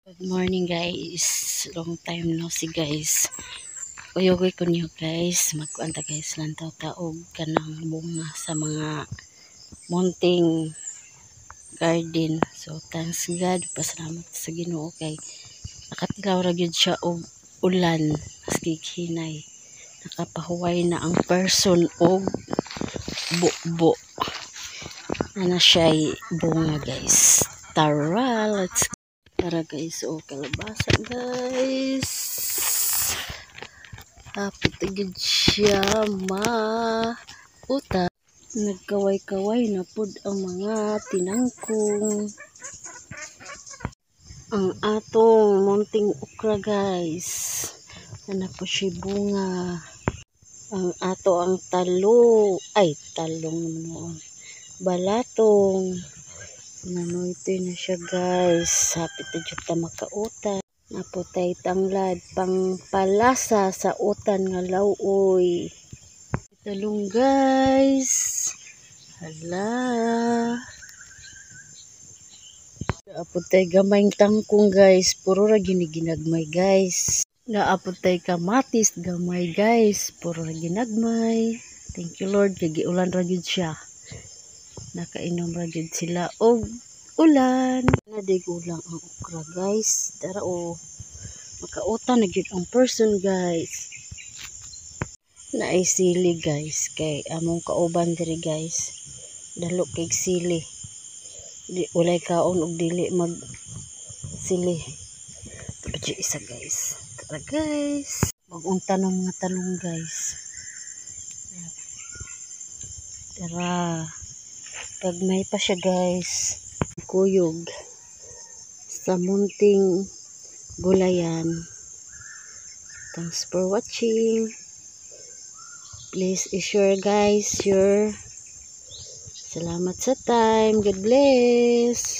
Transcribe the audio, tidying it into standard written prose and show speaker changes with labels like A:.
A: Good morning, guys. Long time no see, guys. Uyugoy ko niyo, guys. Magkuan ta, guys, lantaw ta og kanang bunga sa mga munting garden. So thanks God, pasalamat sa Ginoo kay nakatilaw ra gyud siya og ulan maski hinay. Nakapahuway na ang person og bubo. Ana siya bunga, guys. Tara, let's. Tara, guys, oh, kalabasa, guys. Hapit na gyud siya ma uta. Nagkaway-kaway na pud ang mga tinangkong. Ang atong munting okra, guys. Ana po siya bunga. Ang ato ang talo, ay, talong naman noon. Balatong. Nanoytoy na siya, guys. Hapit na jud ta makautan. Naputay tanglad pangpalasa sa utan nga lawoy. Talong, guys. Hala. Naaputay gamayng tangkong, guys. Puro ra gini ginagmay, guys. Naaputay kamatis gamay, guys. Puro ra ginagmay. Thank you, Lord, kay giulan ra gyud siya. Nakainom ra gyud sila og ulan. Nadigulang ang okra, guys. Tara o. Makautan na gyud ang person, guys. Naay sili, guys, kay among kauban diri, guys. Dalo kay sili. Di walay kaon og dili mag sili. Ito isa, guys. Tara, guys. Bagong tanong mga talong, guys. Tara. Gagmay pa siya, guys. Kuyog sa munting gulayan. Thanks for watching. Please share, guys, your. Salamat sa time. God bless.